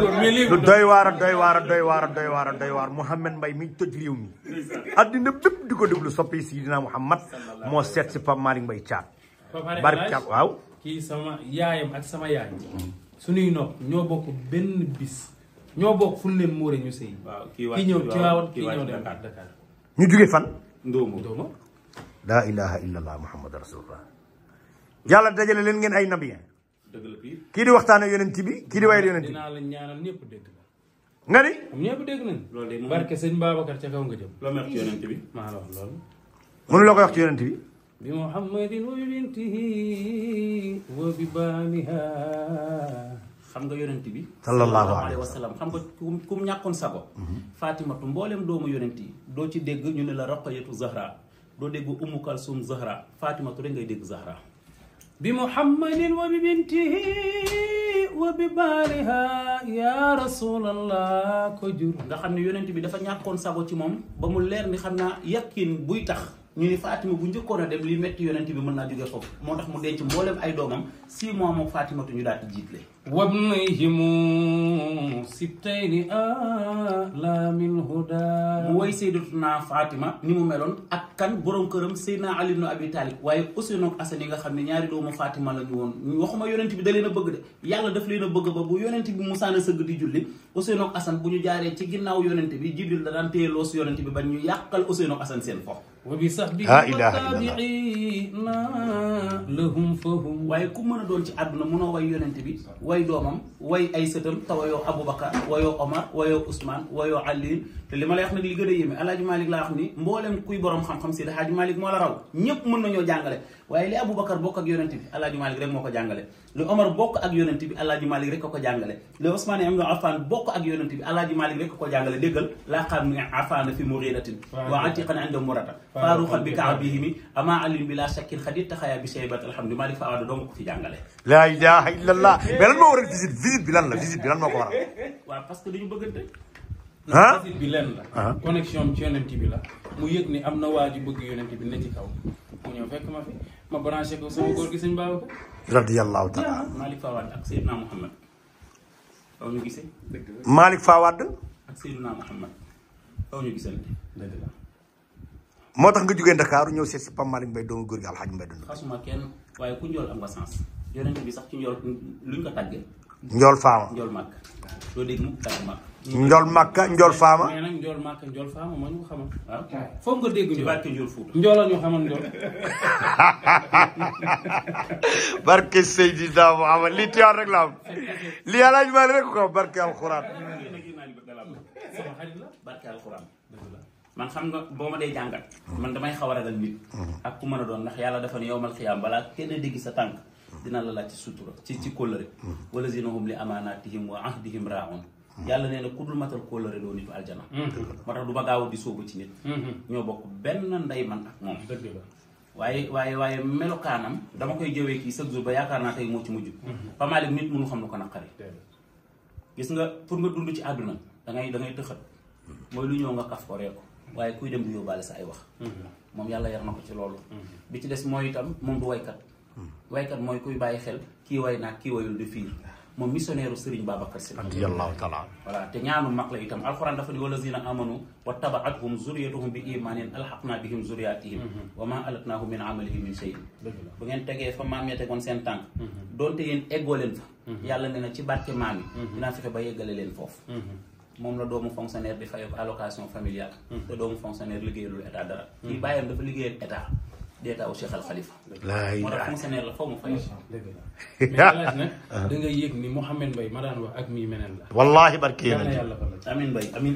lu doy waar Mouhamed Mbaye mi toj réew mi addina bépp di ko déglu soppi Sidina Mouhamed moo seet si Pape Malick Mbaye Thiat barka waaw kii sama yaayam ak sama yaay suñuy nopp ñoo bokk benn bis ñoo bokk fu leen muure ñu sëy kii ñëw ci waawoon kii ñëw dem Dakar ñu jóge fan Ndóoma laa ilaha illallah muhammad rasulullah yàlla dajale leen ngeen ay nabiyen kii di waxtaane yonent bi kii di wayal yonent bi dinaa la ñaanal ñëpp dégg nga ni ñëpp dégg nañ loolu barke sëñ Babacar ca kaw nga jëm loo meex ci yonent bi maa la wax loolu mënu la ko wax ci yonent bi bi muhammadin wa bintihi wa bi baaliha xam nga yonent bi sallallahu alayhi wa sallam xam nga kum ñàkkoon sago fatimatu mboolem doomu yonent yi doo ci dégg ñu ne la Raqayatu Zahra doo dégg Umu Kalsum Zahra fatimatu rek ngay dégg Zahra bi muhammadin wa bi bintihi wa bi baaliha ya rasulallah ko jur nga xam ne yonent bi dafa ñàkkoon sago ci moom ba mu leer ni xam naa yàqin buy tax ñu ni Fatima bu njëkkoon a dem li metti yonent bi mën naa jóge foofu moo tax mu denc mboolem ay doomam 6 mois moom Fatimatu ñu daal di jiitle wabnayhimu sibtayni ala min huda mu woy Sayyidatuna Fatima ni mu meloon ak kan borom këram Seydina Ali ibn Abi Talib waaye Ousseynou ak Assane yi nga xam ne ñaari doomu Fatima la ñu woon waxuma yonent bi da leen a bëgg de yàlla daf leen a bëgg ba bu yonent bi musaana sëgg di julli Ousseynou ak Assane bu ñu jaaree ci ginnaaw yonent bi Jibril da daan téye loos yonent bi ba ñu yàqal Ousseynou ak Assane seen foofu waaye ku mën a doon ci àdduna mënoo way yonent bi way doomam way ay sëtam te wayoo Aboubacar wayoo Omar wayoo Ousmane wayoo Ali te li ma lay wax nag li gën a yéeme Alaaji Malick laa wax ni mboolem kuy borom xam-xam si Alaaji Malick moo la raw ñëpp mën nañoo jàngale waaye li Aboubacar bokk ak yonent bi Alaaji Malick rek moo ko jàngale li Omar bokk ak yonent bi Alaaji Malick rek ko jàngale li Ousmane ibn Affan bokk ak yonent bi Alaaji Malick rek ko jàngale déggal laa xam ne Affan fi muridatin wa atiqan inda murata faruqan bi kaabihimi ama alim bi la shakkin xadit taxaya bi shaybat alhamdulilah Malick Fawad doo ko fi jàngale laa ilaha illallah mais lan moo waral visite bi lan la visite bi lan moo ko waral waaw parce que dañu bëggante visite bi lenn la connexion ci yonent bi la mu yëg ni am na waa ji bëgg yonent bi ne ci kaw mu ñëw fekk ma fi ma branché ko sama góor gi sëñ Babacar radiyallahu taala Malick Fawad ak Seydina Mouhamed faw ñu gisee Malick Fawad ak Seydina Mouhamed faw ñu gisante dëgg la moo tax nga jógee Ndakaaru ñëw seet si Pape Malick Mbaye doomu góor gi Alxaaji Mbaye dund xasuma kenn waaye ku njool am nga sens yonent bi sax ci njool luñ ko tàggee njool faama njool màkk doo dégg mukk tàgg màkk njool màkka njool faama mais nag njool màkk njool faama moo ñu ko xamal waaw foog nga dégg ci barke njool Fuuta njool la ñu xamal njool barke Seydina Muhammad lii tiyaan rek la am lii Alaaji Malick rek ko barke alxuraan sama xarit la barke alxuraan man xam nga boo ma dee jàngat man damay xaw a ragal nit ak ku mën a doon ndax yàlla dafa ne yowmal xiyaam balaa kenn dégg sa tànk dina la laaj ci sutura ci kóllëre wala zinahum li amaanatihim wa ahdihim raa'un yàlla nee na ku dul matal kóllëre doo nitu aljana moo tax du ma gaaw di sóobu ci nit ñoo bokk benn ndey man ak moom dëgg la waaye melokaanam dama koy jëwee kii chaque jour ba yaakaar naa tey moo ci mujj Pape Malick nit mënu xam lu ko naqari gis nga pour nga dund ci àdduna da ngay tëxat mooy lu ñëw nga kaf ko ree ko waaye kuy dem du yóbbaale sa ay wax moom yàlla yar na ko ci loolu bi ci des mooy itam moom du waykat mooy kuy bàyyi xel kii way naag kii wayul di fiir moom missionnaire Serigne Babacar Sy radiyallahu taala voilà te ñaanu mag la itam alxuraan dafa ni wallazina amanu wa tabaatuhum zuriyatuhum bi imanin alxaqna bihim zuriyatihim wa ma alatnahum min amalihim min shay bu ngeen tegee fa maam ya tegoon seen tànk doonte yéen eggoo leen fa yàlla nee na ci barke maam yi dinaa fexe ba yeggale leen foofu moom la doomu fonctionnaire di fay allocation familiale te doomu fonctionnaire liggéeyalul état dara kii bàyyam dafa liggéeyal état d'état au Cheikh Al Khalifa moo tax fonctionnaire la foofu mu fay dëgg la mais nag da nga yëg ni Mouhamed Mbaye ma daan wax ak mii meneen la wallahi barke yàlla bala amin Mbaye amin